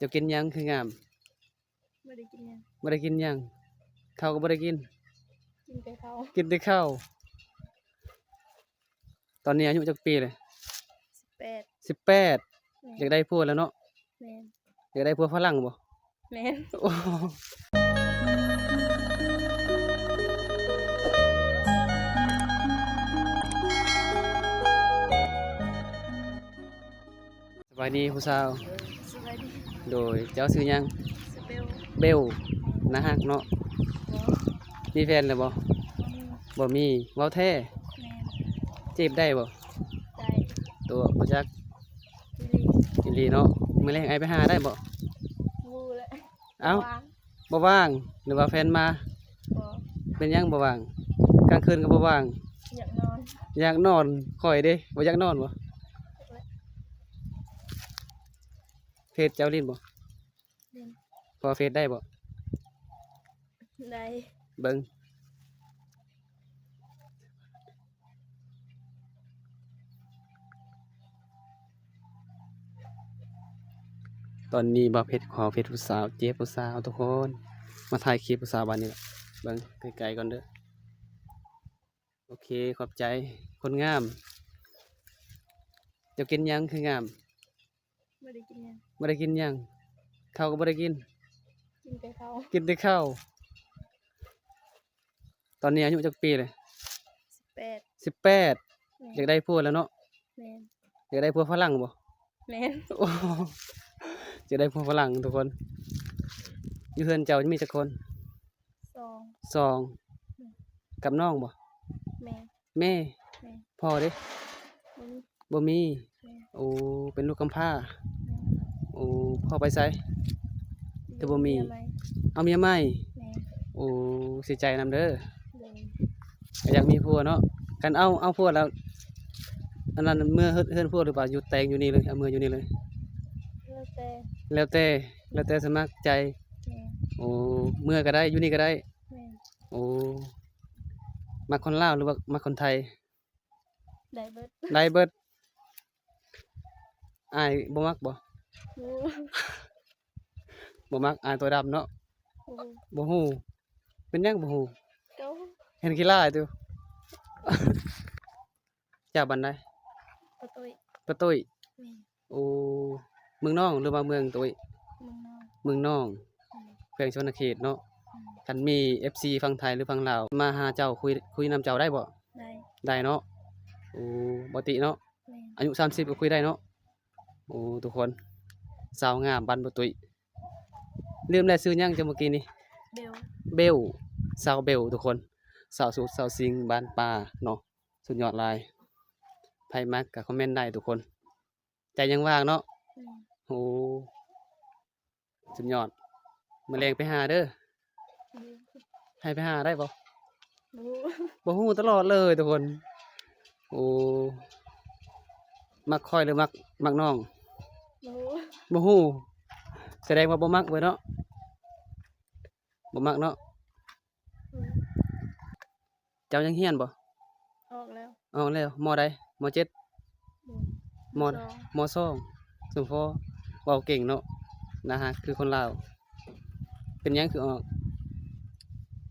ຈົ້າກິນຫຍັງຄືງາມ? ບໍ່ໄດ້ກິນຫຍັງ. ບໍ່ໄດ້ກິນຫຍັງ? ເຂົ້າກໍບໍ່ໄດ້ກິນ? ກິນແຕ່ເຂົ້າ. ກິນແຕ່ເຂົ້າ. ຕອນນີ້ອາຍຸຈັກປີແລ້ວ? ສິບແປດ. ສິບແປດ. ແມ່ນ. ຢາກໄດ້ຜົວແລ້ວເນາະ? ແມ່ນ. ຢາກໄດ້ຜົວຝຣັ່ງບໍ່? ແມ່ນ. ໂອ້ ສະບາຍດີຜູ້ສາວ. ສະບາຍດີ. ໂດຍ ເຈົ້າຊື່ຫຍັງ? ຊື່ເບວ. ເບວ. ໜ້າຮັກເນາະ. ບໍ່. ມີແຟນແລ້ວບໍ່? ບໍ່ມີ. ບໍ່ມີ. ເວົ້າແທ້? ແມ່ນ. ຈີບໄດ້ບໍ່? ໄດ້. ຕົວະບໍ່ຈັກ? ອີ່ຫຼີ. ອີ່ຫຼີເນາະ. ມື້ແລງອ້າຍໄປຫາໄດ້ບໍ່? ບໍ່ແຫຼະ. ເອົ້າ ບໍ່ວ່າງ. ບໍ່ວ່າງ ຫຼືວ່າແຟນມາ? ບໍ່. ເປັນຫຍັງບໍ່ວ່າງ? ກາງຄືນກໍບໍ່ວ່າງ. ຢາກນອນ. ຢາກນອນ. ຂ້ອຍເດ້ ບໍ່ຢາກນອນບໍ່? ເຟສເຈົ້າຫຼິ້ນບໍ່? ຫຼິ້ນ. ພໍເຟສໄດ້ບໍ່? ໄດ້. ເບິ່ງ. ຕອນນີ້ບ່າວເພັດຂໍເຟສຜູ້ສາວ ຈີບຜູ້ສາວທຸກຄົນ. ມາຖ່າຍຄລິບຜູ້ສາວບາດນີ້ແຫຼະ. ເບິ່ງໃກ້ໆກ່ອນເດີ້. ໂອເຄ ຂອບໃຈຄົນງາມ. ເຈົ້າກິນຫຍັງຄືງາມ? ບໍ່ໄດ້ກິນຫຍັງ. ບໍ່ໄດ້ກິນຫຍັງ? ເຂົ້າກໍບໍ່ໄດ້ກິນ? ກິນແຕ່ເຂົ້າ. ກິນແຕ່ເຂົ້າ. ຕອນນີ້ອາຍຸຈັກປີແລ້ວ? ສິບແປດ. ສິບແປດ. ແມ່ນ. ຢາກໄດ້ຜົວແລ້ວເນາະ? ແມ່ນ. ຢາກໄດ້ຜົວຝຣັ່ງບໍ່? ແມ່ນ. ໂອ້ ຢາກໄດ້ຜົວຝຣັ່ງທຸກຄົນ. ຢູ່ເຮືອນເຈົ້າມີຈັກຄົນ? ສອງ. ສອງ. ແມ່ນ. ກັບນ້ອງບໍ່? ແມ່. ແມ່. ແມ່. ພໍ່ເດ້? ບໍ່ມີ. ບໍ່ມີ. ແມ່. ໂອ້ ເປັນລູກກຳພ້າ. ແມ່. ໂອ້ ພໍ່ໄປໃສ? ຄືບໍ່ມີ? ເອົາເມຍໃໝ່. ເອົາເມຍໃໝ່? ແມ່. ໂອ້ ເສຍໃຈນຳເດີ້. ໂດຍ. ກໍຢາກມີຜົວເນາະ. ຄັນເອົາ ເອົາຜົວແລ້ວ ອັນນັ້ນເມືອເຮືອນ ເຮືອນຜົວ ຫຼືວ່າຢູ່ແຕ່ງຢູ່ນີ້ເລີຍ? ເອົາເມືອຢູ່ນີ້ເລີຍ? ແລ້ວແຕ່. ແລ້ວແຕ່ ແລ້ວແຕ່ສະໝັກໃຈ. ແມ່. ໂອ້ ເມືອກໍໄດ້ ຢູ່ນີ້ກໍໄດ້. ແມ່ນ. ໂອ້ ມັກຄົນລາວ ຫຼືວ່າມັກຄົນໄທ? ໄດ້ເບິດ. ໄດ້ເບິດ. ອ້າຍບໍ່ມັກບໍ່? ບໍ່. ບໍ່ມັກ ອ້າຍຕົວດຳເນາະ. ບໍ່. ບໍ່ຮູ້. ເປັນຫຍັງບໍ່ຮູ້? ກໍເຫັນຂີ້ລ້າຕິ. ເຈົ້າບ້ານໃດ? ປາຕຸ້ຍ. ປາຕຸ້ຍ. ແມ່ນ. ໂອ້ ເມືອງນອງ ຫຼືວ່າເມືອງຕຸ້ຍ? ເມືອງນອງ. ເມືອງນອງ. ແມ່ນ. ແຂວງສະຫວັນນະເຂດເນາະ. ແມ່ນ. ຄັນມີເອັຟຊີຝັ່ງໄທ ຫຼື ຝັ່ງລາວ ມາຫາເຈົ້າ ຄຸຍ ຄຸຍນຳເຈົ້າໄດ້ບໍ່? ໄດ້. ໄດ້ເນາະ. ໂອ້ ບໍ່ຕິເນາະ. ແມ່ນ. ອາຍຸສາມສິບກໍຄຸຍໄດ້ເນາະ. ໂອ້ ທຸກຄົນ ສາວງາມບ້ານບໍ່ຕຸ້ຍ. ລືມແລ້ວຊື່ຫຍັງເຈົ້າເມື່ອກີ້ນີ້? ເບວ. ເບວ. ສາວເບວທຸກຄົນ. ສາວສູດ ສາວຊິງ ບ້ານປ່າເນາະ. ສຸດຍອດຫຼາຍ. ໃຜມັກກໍຄອມເມັນໄດ້ທຸກຄົນ. ໃຈຍັງວ່າງເນາະ. ແມ່ນ. ໂອ້ ສຸດຍອດ. ມື້ແລງໄປຫາເດີ້. ໂດຍ. ໃຫ້ໄປຫາໄດ້ບໍ່? ບໍ່ຮູ້. ບໍ່ຮູ້ຕະຫຼອດເລີຍທຸກຄົນ. ໂອ້ ມັກຂ້ອຍ ຫຼື ມັກ ມັກນ້ອງ? ບໍ່ຮູ້. ບໍ່ຮູ້. ສະແດງວ່າບໍ່ມັກເວີຍເນາະ. ບໍ່ມັກເນາະ. ໂດຍ. ເຈົ້າຍັງຮຽນບໍ່? ອອກແລ້ວ. ອອກແລ້ວ. ມໍໃດ? ມໍເຈັດ? ບໍ່. ມໍ ມໍສອງ. ສົມພໍ. ເວົ້າເກັ່ງເນາະ. ໜ້າຮັກຄືຄົນລາວ. ເປັນຫຍັງຄືອອກ?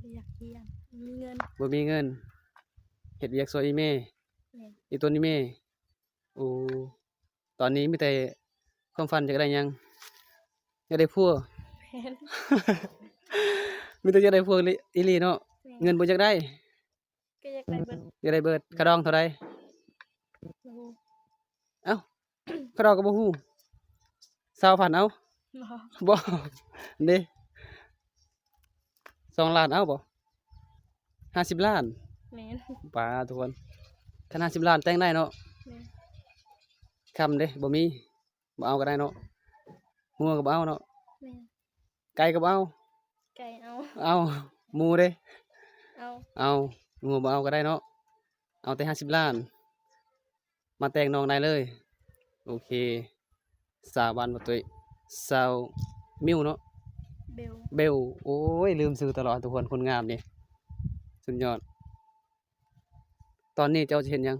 ບໍ່ຢາກຮຽນ. ບໍ່ມີເງິນ. ບໍ່ມີເງິນ. ເຮັດວຽກຊ່ວຍອີ່ແມ່. ແມ່ນ. ອີ່ຕົນອີ່ແມ່. ໂອ້ ຕອນນີ້ມີແຕ່ຄວາມຝັນ ຢາກໄດ້ຫຍັງ? ຢາກໄດ້ຜົວ. ແມ່ນ. ມີແຕ່ຢາກໄດ້ຜົວອີ່ຫຼີເນາະ. ແມ່ນ. ເງິນບໍ່ຢາກໄດ້? ກໍຢາກໄດ້ເບິດ. ຢາກໄດ້ເບິດ. ຄ່າດອງເທົ່າໃດ? ບໍ່ຮູ້. ເອົ້າ ຄ່າດອງກໍບໍ່ຮູ້. ຊາວພັນເອົາ? ບໍ່. ບໍ່. ເດ້ ສອງລ້ານເອົາບໍ່? ຫ້າສິບລ້ານ. ແມ່ນ. ປາ ທຸກຄົນ ຄັນຫ້າສິບລ້ານແຕ່ງໄດ້ເນາະ. ແມ່ນ. ຄຳເດ້ ບໍ່ມີ ບໍ່ເອົາກໍໄດ້ເນາະ. ງົວກໍບໍ່ເອົາເນາະ. ແມ່ນ. ໄກ່ກໍບໍ່ເອົາ. ໄກ່ເອົາ. ເອົາ. ໝູເດ້? ເອົາ. ເອົາ. ງົວບໍ່ເອົາກໍໄດ້ເນາະ. ເອົາແຕ່ຫ້າສິບລ້ານ. ມາແຕ່ງນ້ອງໄດ້ເລີຍ. ໂອເຄ ສາວບ້ານບໍ່ຕຸ້ຍ ສາວມິວເນາະ. ເບວ. ເບວ. ໂອ້ຍ ລືມຊື່ຕະຫຼອດທຸກຄົນ ຄົນງາມນີ້ ສຸດຍອດ. ຕອນນີ້ເຈົ້າຈະເຮັດຫຍັງ?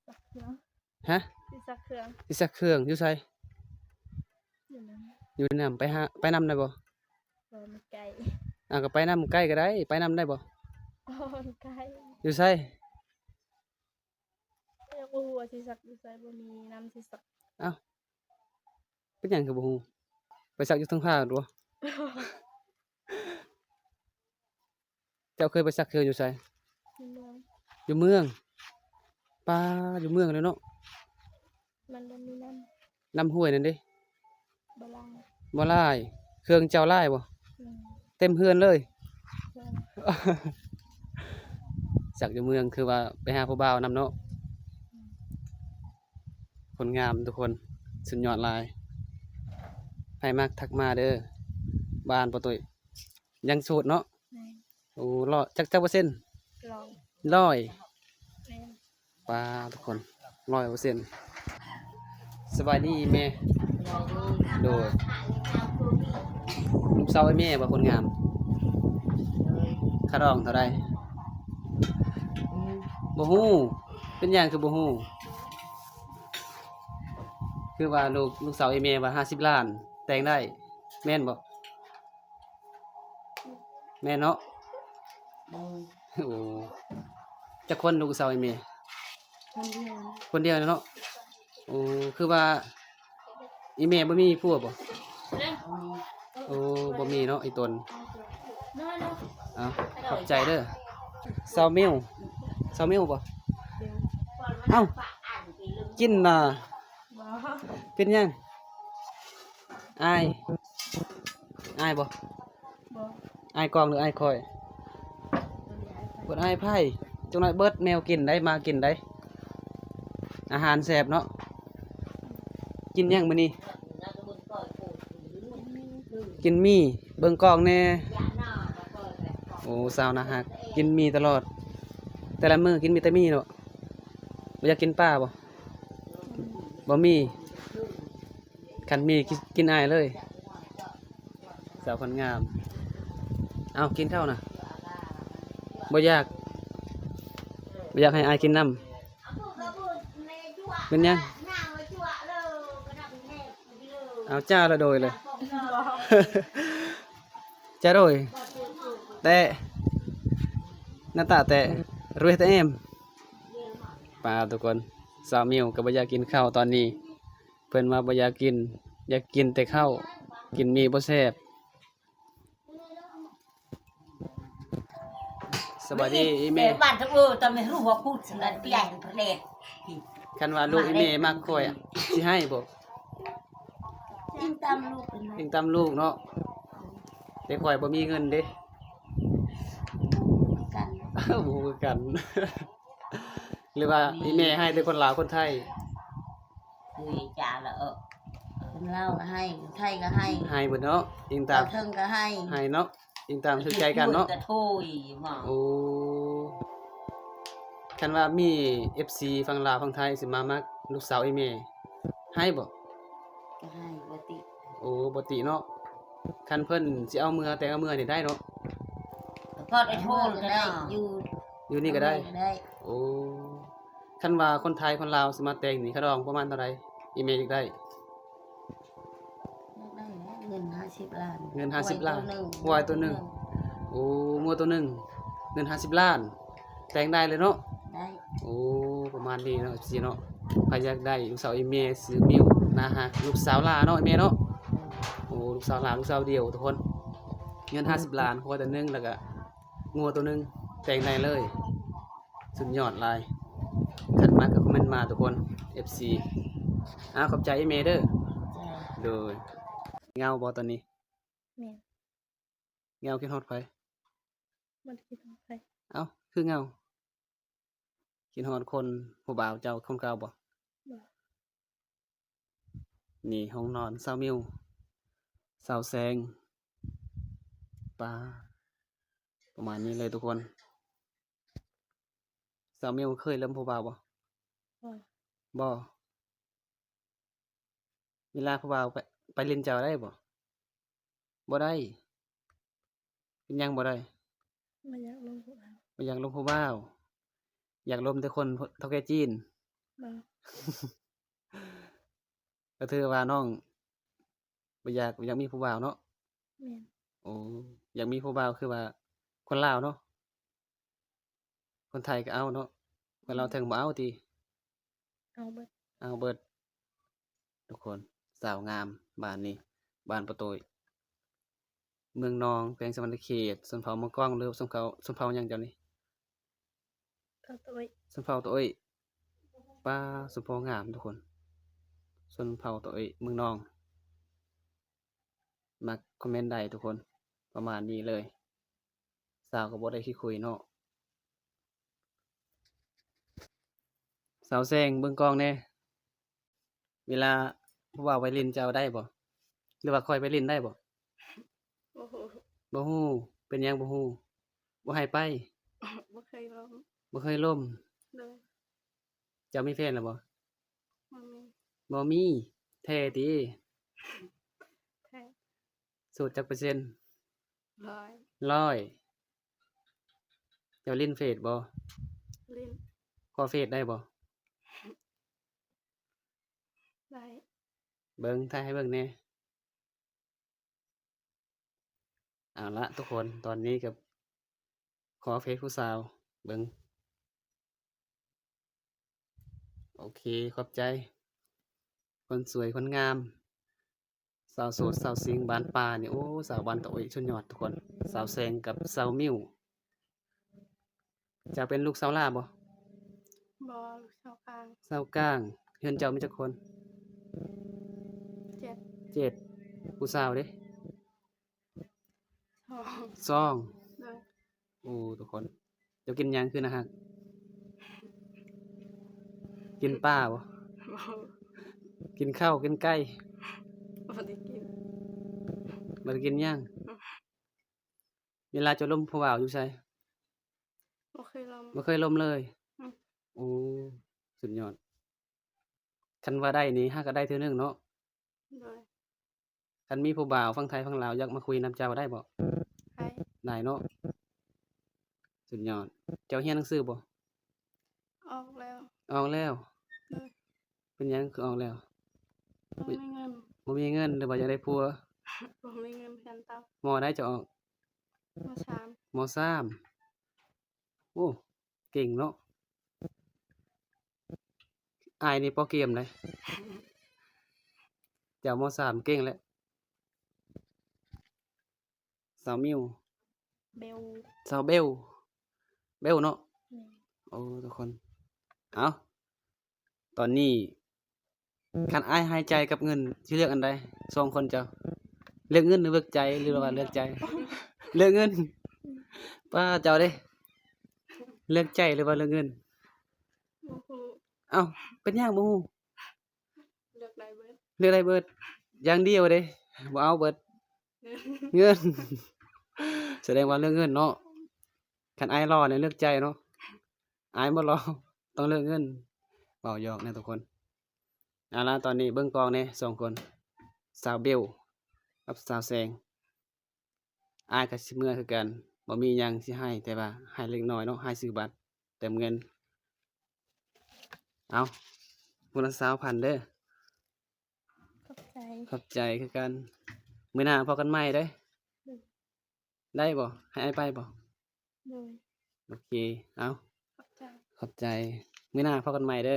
ຊັກເຄື່ອງ. ຮະ? ຊິຊັກເຄື່ອງ. ຊິຊັກເຄື່ອງ. ຢູ່ໃສ? ຢູ່ນຳ ໄປຫາ ໄປນຳໄດ້ບໍ່? ບໍ່ ມັນໄກ. ອ້າວ ກໍໄປນຳ ໃກ້ກໍໄດ້ ໄປນຳໄດ້ບໍ່? ບໍ່ ມັນໄກ. ຢູ່ໃສ? ຍັງບໍ່ຮູ້ວ່າຊິສັກຢູ່ໃສ ບໍ່ມີນ້ຳຊິສັກ. ອ້າວ ເປັນຫຍັງຄືບໍ່ຮູ້? ໄປສັກຢູ່ເທິງຜາພຸ້ນບໍ່? ເຈົ້າເຄີຍໄປສັກເຄື່ອງຢູ່ໃສ? ຢູ່ເມືອງ. ຢູ່ເມືອງ? ປາ ຢູ່ເມືອງເລີຍເນາະ. ມັນບໍ່ມີນ້ຳ. ນ້ຳຫ້ວຍນັ້ນເດ້? ບໍ່ຫຼາຍ. ບໍ່ຫຼາຍ. ເຄື່ອງເຈົ້າຫຼາຍບໍ່? ອືມ. ເຕັມເຮືອນເລີຍ? ແມ່ນ. ສັກຢູ່ເມືອງ ຄືວ່າໄປຫາຜູ້ບ່າວນຳເນາະ. ອືມ. ຄົນງາມທຸກຄົນ ສຸດຍອດຫຼາຍ. ໃຜມັກທັກມາເດີ ບ້ານປ້າຕຸ້ຍ. ຍັງໂສດເນາະ? ແມ່ນ. ໂອ້ ຮ້ອຍ ຈັກ ຈັກເປີເຊັນ? ຮ້ອຍ. ຮ້ອຍ? ແມ່ນ. ປາ ທຸກຄົນ ຮ້ອຍເປີເຊັນ. ສະບາຍດີແມ່. ໂດຍ. ລູກສາວອ້າຍແມ່ບໍ່ ຄົນງາມ? ຄ່າດອງເທົ່າໃດ? ບໍ່ຮູ້. ເປັນຫຍັງຄືບໍ່ຮູ້? ຄືວ່າລູກ ລູກສາວອ້າຍແມ່ວ່າຫ້າສິບລ້ານ ແຕ່ງໄດ້ ແມ່ນບໍ່? ແມ່ນເນາະ? ໂດຍ. ໂອ້ ຈັກຄົນລູກສາວອ້າຍແມ່? ຄົນດຽວ. ຄົນດຽວເນາະ? ໂອ້ ຄືວ່າອີ່ແມ່ບໍ່ມີຜົວບໍ່? ໂອ້ ບໍ່ມີເນາະ ອີ່ຕົນ. ເອົາ ຂອບໃຈເດີ. ສາວມິວ ສາວມິວບໍ່? ເອົ້າ ກິນນະ. ບໍ່. ເປັນຫຍັງ? ອາຍ ອາຍບໍ່? ບໍ່. ອາຍກ້ອງຫຼືອາຍຂ້ອຍ? ບໍ່ໄດ້ອາຍໃຜ. ຈັກໜ້ອຍເບິດແນວກິນໄດ໋ ມາກິນໄດ໋. ອາຫານແຊບເນາະ. ກິນຫຍັງມື້ນີ້? ກິນໝີ່. ເບິ່ງກ້ອງແດ່. ໂອ້ ສາວໜ້າຮັກ ກິນໝີ່ຕະຫຼອດ. ແຕ່ລະມື້ກິນມີແຕ່ໝີ່ເນາະ. ບໍ່ຢາກກິນປາບໍ່? ບໍ່ມີ. ຄັນມີກິນ ກິນອ້າຍເລີຍ. ສາວຄົນງາມ. ເອົາ ກິນເຂົ້ານະ. ບໍ່ຢາກ ບໍ່ຢາກໃຫ້ອ້າຍກິນນຳ. ເປັນຫຍັງ? ເອົາ ຈ້າລະໂດຍເລີຍ. ຈ້າໂດຍ. ແຕະ ໜ້າຕາແຕະ ເຣຕະແອມ. ປາ ທຸກຄົນ ສາວມິວກໍບໍ່ຢາກກິນເຂົ້າຕອນນີ້. ເພິ່ນວ່າບໍ່ຢາກກິນ ຢາກກິນແຕ່ເຂົ້າ ກິນໝີ່ບໍ່ແຊບ. ສະບາຍດີອີ່ແມ່. ເອີ ບ້ານເຈົ້າ ເອີ ຕາແມ່ຮູ້ວ່າພຸດສະນັ້ນ ເປັນໃຫຍ່ປະເທດ. ຄັນວ່າລູກອີ່ແມ່ມັກຂ້ອຍ ຊິໃຫ້ບໍ່? ອີງຕາມລູກເປັນ ອີງຕາມລູກເນາະ. ແຕ່ຂ້ອຍບໍ່ມີເງິນເດ້. ບໍ່ຄືກັນ ບໍ່ຄືກັນ. ຫຼືວ່າອີ່ແມ່ໃຫ້ແຕ່ຄົນລາວຄົນໄທ? ເອີຍ ຈ້າລະ ເອີ ຄົນລາວກໍໃຫ້ ຄົນໄທກໍໃຫ້ ໃຫ້ເບິດເນາະ. ອີງຕາມ ເທິງກໍໃຫ້ ໃຫ້ເນາະ. ອີງຕາມຖືກໃຈກັນເນາະ. ໂອ້ ຄັນວ່າມີເອັຟຊີຝັ່ງລາວຝັ່ງໄທຊິມາມັກລູກສາວອີ່ແມ່ ໃຫ້ບໍ່? ກໍໃຫ້ ບໍ່ຕິ. ໂອ້ ບໍ່ຕິເນາະ. ຄັນເພິ່ນຊິເອົາເມືອ ແຕ່ງເອົາເມືອນີ້ໄດ້ເນາະ. ພໍໄດ້ໂທກໍໄດ້ ຢູ່ ຢູ່ນີ້ກໍໄດ້ ຢູ່ນີ້ກໍໄດ້. ໂອ້ ຄັນວ່າຄົນໄທຄົນລາວຊິມາແຕ່ງນີ້ ຄ່າດອງປະມານເທົ່າໃດ ອີ່ແມ່ຢາກໄດ້? ຢາກໄດ້ແຫຼະ ເງິນຫ້າສິບລ້ານ. ເງິນຫ້າສິບລ້ານ. ຄວາຍໂຕໜຶ່ງ. ຄວາຍໂຕໜຶ່ງ. ໂອ້ ງົວໂຕໜຶ່ງ ເງິນຫ້າສິບລ້ານ ແຕ່ງໄດ້ເລີຍເນາະ. ໄດ້. ໂອ້ ປະມານນີ້ເນາະ ເອັຟຊີເນາະ. ໃຜຢາກໄດ້ລູກສາວອີ່ແມ່ຊື່ມິວ ໜ້າຮັກ ລູກສາວຫຼ້າເນາະ ອີ່ແມ່ເນາະ. ໂອ້ ລູກສາວຫຼ້າ ລູກສາວດຽວທຸກຄົນ. ເງິນຫ້າສິບລ້ານ ຄວາຍໂຕໜຶ່ງ ແລ້ວກະງົວໂຕໜຶ່ງ ແຕ່ງໄດ້ເລີຍ. ສຸດຍອດຫຼາຍ. ຄັນມັກກໍຄອມເມັນມາທຸກຄົນ ເອັຟຊີ. ອ້າວ ຂອບໃຈອີ່ແມ່ເດີ. ໂດຍ. ເຫງົາບໍ່ຕອນນີ້? ແມ່ນ. ເຫງົາຄິດຮອດໃຜ? ບໍ່ໄດ້ຄິດຮອດໃຜ. ເອົ້າ ຄືເຫງົາ? ຄິດຮອດຄົນ ຜູ້ບ່າວເຈົ້າຄົນເກົ່າບໍ່? ບໍ່. ນີ້ຫ້ອງນອນສາວມິວ ສາວແສງ. ປາ ປະມານນີ້ເລີຍທຸກຄົນ. ສາວມິວເຄີຍລົມຜູ້ບ່າວບໍ່? ບໍ່. ບໍ່. ເວລາຜູ້ບ່າວໄປ ໄປຫຼິ້ນເຈົ້າໄດ້ບໍ່? ບໍ່ໄດ້. ເປັນຫຍັງບໍ່ໄດ້? ບໍ່ຢາກລົມຜູ້ບ່າວ. ບໍ່ຢາກລົມຜູ້ບ່າວ. ຢາກລົມແຕ່ຄົນເຖົ້າແກ່ຈີນ. ບໍ່. ກໍຖືວ່ານ້ອງ ບໍ່ຢາກ ຢາກມີຜູ້ບ່າວເນາະ? ແມ່ນ. ໂອ້ ຢາກມີຜູ້ບ່າວ ຄືວ່າຄົນລາວເນາະ? ຄົນໄທກໍເອົາເນາະ, ຄົນລາວເທິງບໍ່ເອົາຕິ? ເອົາເບິດ. ເອົາເບິດ ທຸກຄົນ. ສາວງາມບ້ານນີ້ ບ້ານປະໂຕຍ ເມືອງນອງ ແຂວງສະຫວັນນະເຂດ. ຊົນເຜົ່າມົ້ງກອງ ຫຼືຊົນເຜົ່າ ຊົນເຜົ່າຫຍັງເຈົ້ານີ້? ເຜົ່າຕະໂອ້ຍ. ຊົນເຜົ່າຕະໂອ້ຍ. ປ້າ ຊົນເຜົ່າງາມທຸກຄົນ, ຊົນເຜົ່າຕະໂອ້ຍເມືອງນອງ. ມັກຄອມເມັນໄດ້ທຸກຄົນ ປະມານນີ້ເລີຍ. ສາວກໍບໍ່ໄດ້ຂີ້ຄຸຍເນາະ. ສາວແຊງ ເບິ່ງກ້ອງແດ່. ເວລາຜູ້ບ່າວໄປຫຼິ້ນ ເຈົ້າໄດ້ບໍ່? ຫຼືວ່າຂ້ອຍໄປຫຼິ້ນໄດ້ບໍ່? ບໍ່ຮູ້. ບໍ່ຮູ້. ເປັນຫຍັງບໍ່ຮູ້? ບໍ່ໃຫ້ໄປ? ບໍ່ເຄີຍລົມ. ບໍ່ເຄີຍລົມ. ໂດຍ. ເຈົ້າມີແຟນແລ້ວບໍ່? ບໍ່ມີ. ບໍ່ມີ. ແທ້ຕິ? ແທ້. ໂສດຈັກເປີເຊັນ? ຮ້ອຍ. ຮ້ອຍ. ເຈົ້າຫຼິ້ນເຟສບໍ່? ຫຼິ້ນ. ຂໍເຟສໄດ້ບໍ່? ໄດ້. ເບິ່ງ ຖ່າຍໃຫ້ເບິ່ງແດ່. ເອົາລະທຸກຄົນ, ຕອນນີ້ກໍຂໍເຟສຜູ້ສາວເບິ່ງ. ໂອເຄ ຂອບໃຈ. ຄົນສວຍຄົນງາມ ສາວໂສດສາວສິງບ້ານປ່ານີ້. ໂອ້ ສາວບ້ານຕະໂອ້ຍ ສຸດຍອດທຸກຄົນ. ສາວແຊງກັບສາວມິວ. ເຈົ້າເປັນລູກສາວຫຼ້າບໍ່? ບໍ່, ລູກສາວກາງ. ສາວກາງ. ເຮືອນເຈົ້າມີຈັກຄົນ? ເຈັດ. ເຈັດ. ຜູ້ສາວເດ້? ສອງ. ສອງ. ໂດຍ. ໂອ້ ທຸກຄົນ, ເຈົ້າກິນຫຍັງຄືໜ້າຮັກ? ກິນປາບໍ່? ບໍ່. ກິນເຂົ້າ ກິນໄກ່? ບໍ່ໄດ້ກິນ. ບໍ່ໄດ້ກິນຫຍັງ. ເວລາເຈົ້າລົມຜູ້ບ່າວຢູ່ໃສ? ບໍ່ເຄີຍລົມ. ບໍ່ເຄີຍລົມເລີຍ? ອືມ. ໂອ້ ສຸດຍອດ. ຄັນວ່າໄດ້ນີ້ ຫາກໍໄດ້ເທື່ອໜຶ່ງເນາະ. ໂດຍ. ຄັນມີຜູ້ບ່າວຝັ່ງໄທຝັ່ງລາວ ຢາກມາຄຸຍນຳເຈົ້າໄດ້ບໍ່? ໄດ້. ໄດ້ເນາະ. ສຸດຍອດ. ເຈົ້າຮຽນໜັງສືບໍ່? ອອກແລ້ວ. ອອກແລ້ວ? ໂດຍ. ເປັນຫຍັງຄືອອກແລ້ວ? ບໍ່ມີເງິນ. ບໍ່ມີເງິນ ຫຼືວ່າຢາກໄດ້ຜົວ? ບໍ່ມີເງິນຮຽນຕໍ່. ມໍໃດເຈົ້າອອກ? ມໍສາມ. ມໍສາມ. ໂອ້ ເກັ່ງເນາະ. ອ້າຍນີ້ປໍກຽມເດ້. ເຈົ້າ ມໍສາມ ເກັ່ງແລ້ວ. ສາວມິວ. ເບວ. ສາວເບວ. ເບວເນາະ. ແມ່ນ. ໂອ້ ທຸກຄົນ. ເອົ້າ ຕອນນີ້ ຄັນອ້າຍໃຫ້ໃຈກັບເງິນ ຊິເລືອກອັນໃດ? ສອງຄົນເຈົ້າ ເລືອກເງິນ ຫຼືເລືອກໃຈ ຫຼືວ່າເລືອກໃຈ? ເລືອກເງິນ. ປ້າ ເຈົ້າເດ້? ເລືອກໃຈ ຫຼືວ່າເລືອກເງິນ? ບໍ່ຮູ້. ເອົ້າ ເປັນຫຍັງບໍ່ຮູ້? ເລືອກໄດ້ເບິດ. ເລືອກໄດ້ເບິດ ຢ່າງດຽວເດ້ ບໍ່ເອົາເບິດ. ເງິນ. ສະແດງວ່າເລືອກເງິນເນາະ. ຄັນອ້າຍຫຼໍ່ນີ້ເລືອກໃຈເນາະ, ອ້າຍບໍ່ຫຼໍ່ຕ້ອງເລືອກເງິນ. ເວົ້າຫຍອກນະທຸກຄົນ. ເອົາລະ ຕອນນີ້ເບິ່ງກ້ອງແດ່ສອງຄົນ ສາວເບວກັບສາວແຊງ. ອ້າຍກໍຊິເມືອຄືກັນ ບໍ່ມີຫຍັງຊິໃຫ້ ແຕ່ວ່າໃຫ້ເລັກນ້ອຍເນາະ ໃຫ້ຊື້ບັດເຕີມເງິນ. ເອົາ ຜູ້ລະຊາວພັນເດີ. ຂອບໃຈ. ຂອບໃຈຄືກັນ. ມື້ໜ້າພໍ້ກັນໃໝ່ເດີ. ໂດຍ. ໄດ້ບໍ່? ໃຫ້ອ້າຍໄປບໍ່? ໂດຍ. ໂອເຄ ເອົາ ຂອບໃຈ. ຂອບໃຈ. ມື້ໜ້າພໍ້ກັນໃໝ່ເດີ.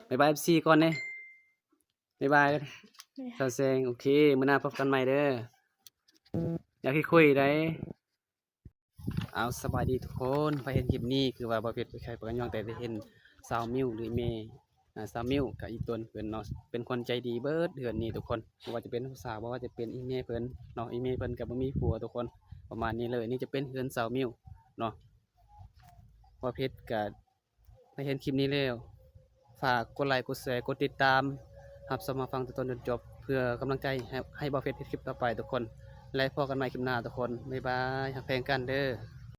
ໂດຍ. ບາຍບາຍເອັຟຊີກ່ອນເດ້. ບາຍບາຍ. ໂດຍ. ສາວແຊງ. ໂອເຄ ມື້ໜ້າພົບກັນໃໝ່ເດີ. ຢ່າຂີ້ຄຸຍໃດ. ເອົາ ສະບາຍດີທຸກຄົນ. ໃຜເຫັນຄລິບນີ້ຄືວ່າບໍ່ເປັນໃຜກໍຍ້ອນແຕ່ໄດ້ເຫັນສາວມິວ ຫຼືແມ່ ອ່າ ສາວມິວກັບອີ່ຕົນເພິ່ນເນາະ ເປັນຄົນໃຈດີເບິດເຮືອນນີ້ທຸກຄົນ. ບໍ່ວ່າຈະເປັນຜູ້ສາວ ບໍ່ວ່າຈະເປັນອີ່ແມ່ເພິ່ນເນາະ ອີ່ແມ່ເພິ່ນກໍບໍ່ມີຜົວທຸກຄົນ ປະມານນີ້ເລີຍ. ນີ້ຈະເປັນເຮືອນສາວມິວເນາະ. ບໍ່ເປັນກະ ໃຜເຫັນຄລິບນີ້ແລ້ວ ຝາກກົດໄລ ກົດແຊ ກົດຕິດຕາມ ຮັບຊົມຮັບຟັງແຕ່ຕົ້ນຈົນຈົບ ເພື່ອກຳລັງໃຈໃຫ້ ໃຫ້ບ່າວເພັດເຮັດຄລິບຕໍ່ໄປທຸກຄົນ ແລະ ພົບກັນໃໝ່ຄລິບໜ້າທຸກຄົນ. ບາຍບາຍ ຮັກແພງກັນເດີ.